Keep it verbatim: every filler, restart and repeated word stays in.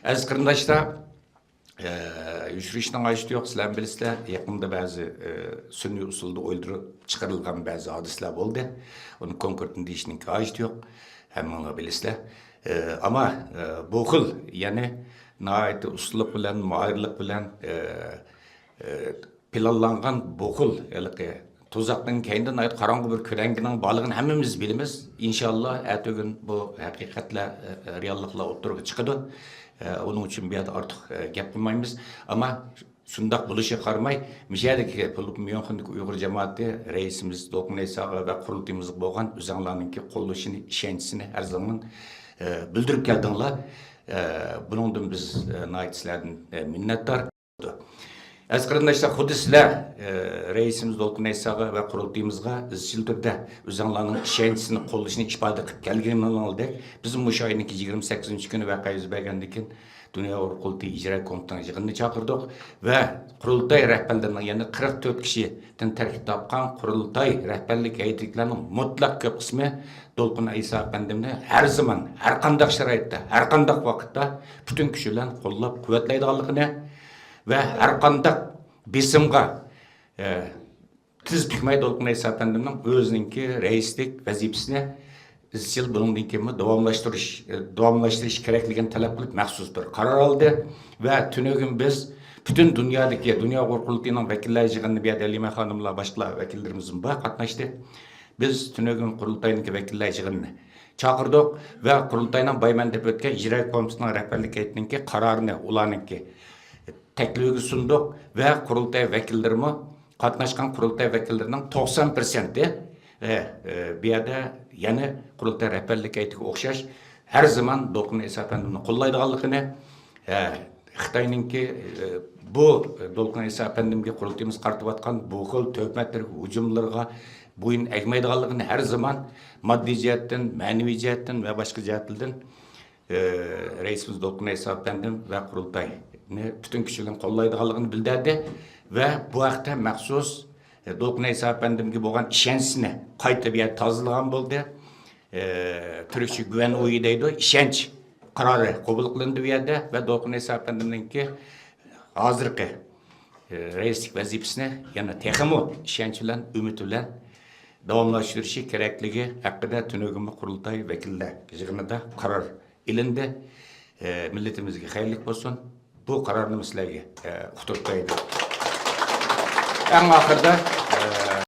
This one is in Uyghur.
ئەزىز قېرىنداشلار، ئە، يوشۇرۇشنىڭ ھاجىتى يوق، سىلەرمۇ بىلىسىلەر، يېقىندا بەزى، ئە، سۈنئىي ئۇسۇلدا ئويدۇرۇپ چىقىرىلغان بەزى ھادىسىلەر بولدى. ئۇنى كونكرېتنى دېيىشنىڭ ھاجىتى يوق، ھەممىڭلار بىلىسىلەر. ئە، ئەمما، ئە، بۇ خىل، يەنى ناھايىتى ئۇستىلىق بىلەن، ماھىرلىق بىلەن، ئە، ئە، پىلانلانغان بۇ خىل ھېلىقى تۇزاقنىڭ كەينىدە ناھايىتى قاراڭغۇ بىر كۆلەڭگىنىڭ بارلىقىنى ھەممىمىز بىلىمىز. ئىنشاللا، ئەتىگۈن بۇ ھەقىقەتلەر، ئە، ئە، رېئاللىقلار ئوتتۇرىغا چىقىدۇ. ئە، ئۇنىڭ ئۈچۈن بۇ يەردە ئارتۇق، ئە، گەپ قىلمايمىز. ئەمما شۇنداق بولۇشىغا قارىماي، مۇشۇ يەردىكى، بولۇپمۇ ميۇنخېندىكى ئۇيغۇر جامائىتى رەئىسىمىز دولقۇن ئەيساغا ۋە قۇرۇلتىيىمىزغا بولغان ئۆزەڭلارنىڭكى قوللىشىنى، ئىشەنچىسىنى ھەر زامان، ئە، بىلدۈرۈپ كەلدىڭلار. ئە، بۇنىڭدىن بىز، ئە، ناھايىتى سىلەردىن، ئە، مىننەتدار. ئەزىز قېرىنداشلار، خۇددى سىلەر، ئە، رەئىسىمىز دولقۇن ئەيساغا ۋە قۇرۇلتىيىمىزغا ئىزچىل تۈردە ئۆزەڭلارنىڭ ئىشەنچىسىنى، قوللىشىنى ئىپادە قىلىپ كەلگىنىڭلاردەك، بىزمۇ مۇشۇ ئاينىڭكى يىگىرمە سەككىزىنچى كۈنى ۋەقە يۈز بەرگەندىن كېيىن دۇنيا ئۇيغۇر قۇرۇلتىيى ئىجرا كومىتېتىنىڭ يىغىنىنى چاقىردۇق ۋە قۇرۇلتاي رەھبەرلىرىنىڭ، يەنى قىرىق تۆت كىشىدىن تەركىب تاپقان قۇرۇلتاي رەھبەرلىك ھەيئىتىدىكىلەرنىڭ مۇتلەق كۆپ قىسمى دولقۇن ئەيسا ئەپەندىمنى ھەر زامان، ھەر قانداق شارائىتتا، ھەر قانداق ۋاقىتتا پۈتۈن كۈچى بىلەن قوللاپ قۇۋۋەتلەيدىغانلىقىنى ۋە ھەر قانداق بېسىمغا، ئە، تىز پۈكمەي، دولقۇن ئەيسا ئەپەندىمنىڭ ئۆزىنىڭكى رەئىسلىك ۋەزىپىسىنى ئىزچىل بۇنىڭدىن كېيىنمۇ داۋاملاشتۇرۇش، ئە، داۋاملاشتۇرۇش كېرەكلىكىنى تەلەپ قىلىپ مەخسۇس بىر قارار ئالدى ۋە تۈنۈگۈن بىز پۈتۈن دۇنيادىكى دۇنيا ئۇيغۇر قۇرۇلتىيىنىڭ ۋەكىللەر يىغىنىنى، بۇ يەردە ھەلىمە خانىملار، باشقىلار ۋەكىللىرىمىزمۇ بار، قاتناشتى. بىز تۈنۈگۈن قۇرۇلتاينىڭكى ۋەكىللەر يىغىنىنى چاقىردۇق ۋە قۇرۇلتاينىڭ بايمەن دەپ ئۆتكەن ئىجرا كومىتېتىنىڭ رەھبەرلىك ھەيئىتىنىڭكى قارارىنى، ئۇلارنىڭكى تەكلىپىگە سۇندۇق ۋە قۇرۇلتاي ۋەكىللىرىمۇ، قاتناشقان قۇرۇلتاي ۋەكىللىرىنىڭ توقسان پىرسەنتى، ئە، ئە، بۇ يەردە يەنە قۇرۇلتاي رەھبەرلىك ھەيئىتىگە ئوخشاش ھەر زامان دولقۇن ئەيسا ئەپەندىمنى قوللايدىغانلىقىنى، ئە، خىتاينىڭكى، ئە، بۇ دولقۇن ئەيسا ئەپەندىمگە قۇرۇلتىيىمىز قارىتىۋاتقان بۇ خىل تۆھمەتلەرگە، ھۇجۇملىرىغا بويۇن ئەگمەيدىغانلىقىنى، ھەر زامان ماددىي جەھەتتىن، مەنىۋى جەھەتتىن ۋە باشقا جەھەتلەردىن، ئە، رەئىسىمىز دولقۇن ئەيسا ئەپەندىم ۋە قۇرۇلتاينى پۈتۈن كۈچى بىلەن قوللايدىغانلىقىنى بىلدۈردى ۋە بۇ ھەقتە مەخسۇس، ئە، دولقۇن ئەيسا ئەپەندىمگە بولغان ئىشەنچىسىنى قايتا بىر يەردە تازىلىغان بولدى. ئە، تۈركچە گۈۋەن ئويى دەيدۇ، ئىشەنچ قارارى قوبۇل قىلىندى بۇ يەردە ۋە دولقۇن ئەيسا ئەپەندىمنىڭكى ھازىرقى، ئە، رەئىسلىك ۋەزىپىسىنى يەنە تېخىمۇ ئىشەنچ بىلەن، ئۈمىد بىلەن داۋاملاشتۇرۇشى كېرەكلىكى ھەققىدە تۈنۈگۈنمۇ قۇرۇلتاي ۋەكىللەر يىغىنىدا قارار ئېلىندى. ئە، مىللىتىمىزگە خەيرلىك بولسۇن. بۇ قارارنى سىلەرگە، ئە، ئۇقتۇرۇپ بېرەيلى. ئەڭ ئاخىرىدا